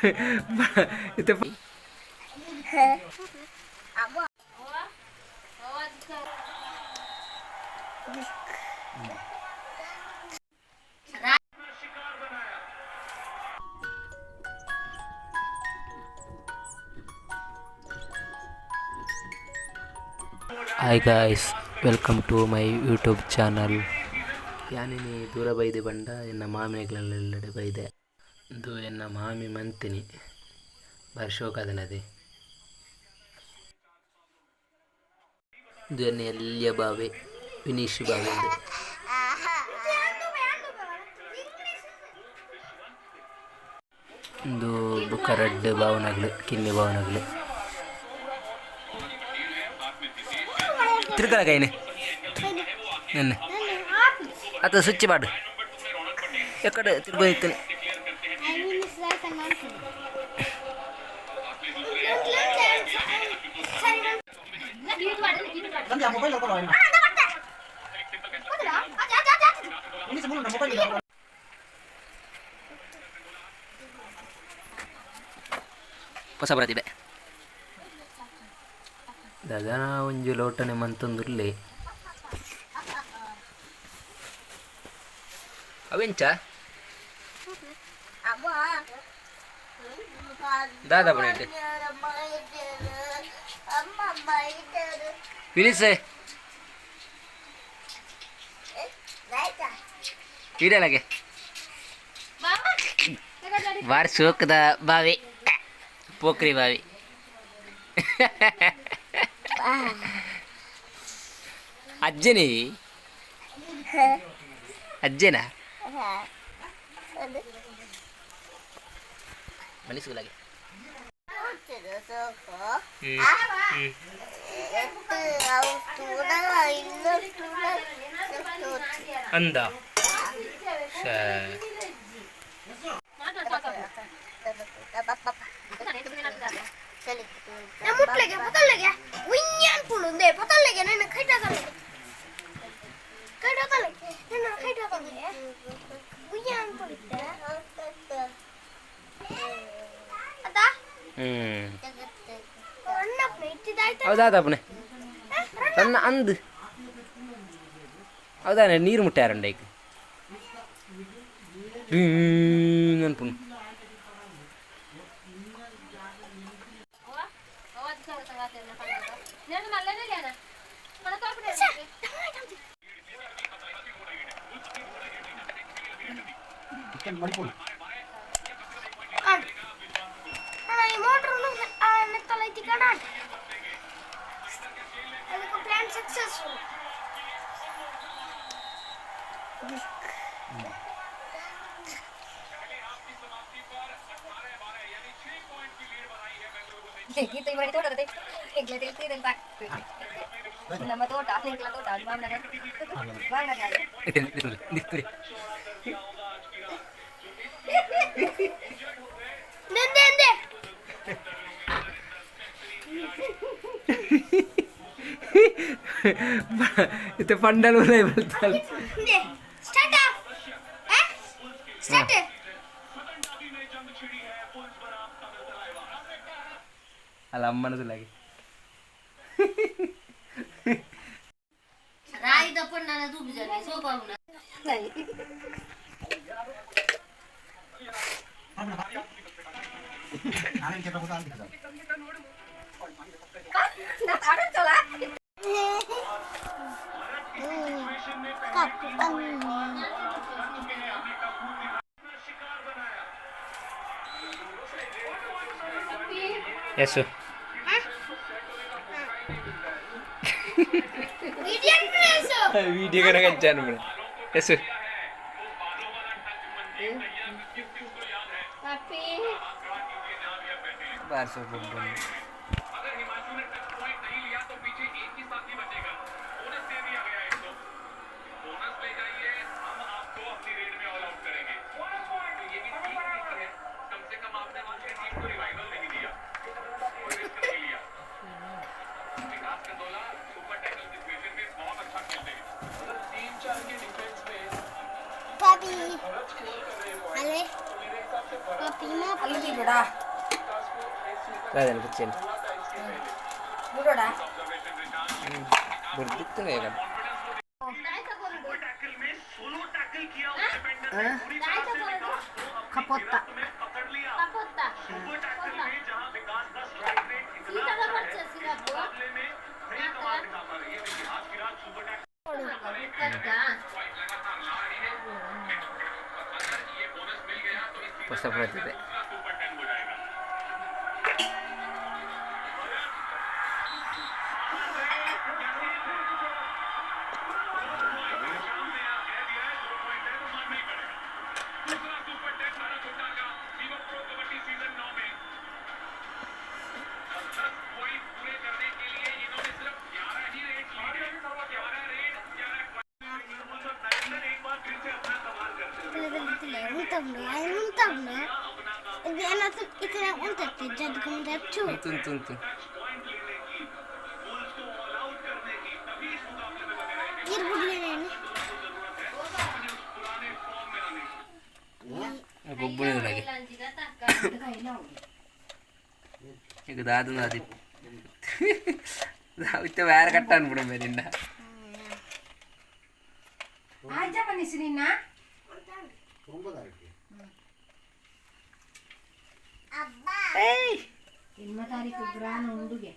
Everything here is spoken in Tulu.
ಇತ್ತೆ Hi guys, welcome to my YouTube channel. ಯಾನಿನಿ ದೂರ ಬೈದೆ ಬಂಡ ಎನ್ನ ಮಾಮಿನೆಗ್ಲೆಲ್ಲೆಡೆ ಬೈದೆ. ಇಂದು ಎನ್ನ ಮಾಮಿ ಮಂತಿನಿ ಬಾರಿ ಶೋಕಾದನದೆ. ಇಂದು ಎನ್ನ ಎಲ್ಯ ಬಾವೆ ವಿನೀಶ್ ಬಾವೆ ಇಂದು. ಇಂದು ಬೊಕ್ಕ ರಡ್ಡ್ ಬಾವನಗ್ಲು ಕಿನ್ನಿ ಬಾವನಗ್ಲು ತಿರುಗಲ ಕೈನೆ ನೆನ್ನೆ ಅತ್ತ ಸ್ವಿಚ್ ಮಾಡು ಎಕ್ಕಡೆ ತಿರ್ಗೋಯ್ತಾನೆ. ಹೊಸ ಪ್ರತಿಭೆ ದಾದನ ಒಂಜಿ ಲೋಟನೆ ಮಂತೊಂದುಲ್ಲೆ ಅವೆಂಚ ದಾದ ಪಣೈತೆ ವಿನಿಸೆ ಇಡಲಾಗೆ ಬಾರಿ ಶೋಕದ ಬಾವಿ ಪೋಖ್ರಿ ಬಾವಿ. ಅಜ್ಜನೇ ಅಜ್ಜನಾ ಮನಸ್ಸುಲಾಗೆ. ಅಂದ ಮುಟ್ಲೆಗೆ ಪೊತಲ್ಲೆಗೆ ಉಯ್ಯಾನ್ ಪುಳುಂದೆ ಪೊತಲ್ಲೆಗೆ ನನ್ನ ಕೈಟಾಗಲ್ಲೆ ಕೈಟಾಗಲ್ಲೆ ನನ್ನ ಕೈಟಾಗಲ್ಲೆ ಉಯ್ಯಾನ್ ಪುಳಿತ್ತೆ ಅದಾ. ಹ್ಮ್. ಅಣ್ಣಪ್ಪನ ಇಟ್ಟಿದ್ದಾಯ್ತು. ಹೌದಾ ಅಪ್ಪನೆ ಸಣ್ಣ ಅಂದ್ ಹೌದಾ ನೀರು ಮುಟ್ಟಾರಂಡ ಈಗ ಅನ್ಪುನು. ಈ ಮೋಟ್ರ್ ತಲೈತಿ ಕಣ ಅದಕ್ಕೆ ಪ್ಲಾನ್ ಸಕ್ಸಸ್ಫುಲ್. ನಮ್ಮ ತೋಟ ಎಂಕ್ಲ ತೋಟ ಅದು ಮಾಮನ ಮಾಮನ. ನಂದೆ ಅಂದೆ. ಇತ್ತೆ ಪಂಡಲ್ ಬಲ್ತಾಲ್. ಅಂದೆ ಸ್ಟಾರ್ಟ್ ಸ್ಟಾರ್ಟ್. ಅಲ್ಲ ಅಮ್ಮನದುಲಾಗೆ. ರಾಯಿದ ಪಣ್ಣನ ತೂಪುಜಾನೆ ಸೋಪಾವುನ. ಎಸ್. ವಿಡಿಯೋ ಪ್ಲೇಸ್. ವಿಡಿಯೋ ಕನಕಂಚಾನ ಎಸ್. ಬಾರಿ ಸೊಪ್ಪು. ಪಾಪಿ ಅಲ್ಲೇ. ಅಲ್ಲಿ ಬಿಡಾ. ಅದೇನು ಪುಚ್ಚೇನು. ಬಿಡೋಡ. ಬುರ್ದಿತ್ತು ಈಗ. ಕಪೊತ್ತ. ಹೊಸ ಬರ್ತದೆ. ಉಂಟು ಉಂಟು ಉಂಟು. ಗೊಬ್ಬುನಿ ಒಳಗೆ ಈಗ ದಾದ ಅದು ಇತ್ತ ಬೇರೆ ಕಟ್ಟ ಅನ್ಬಿಡು ಮೇಲಿಂದ. ಆಯ್ಜ ಬನ್ನಿಸಿ ನಿನ್ನ. ಎನ್ಮ ತಾರೀಕು ಗ್ರಾನ ಉಂಡುಗೆ.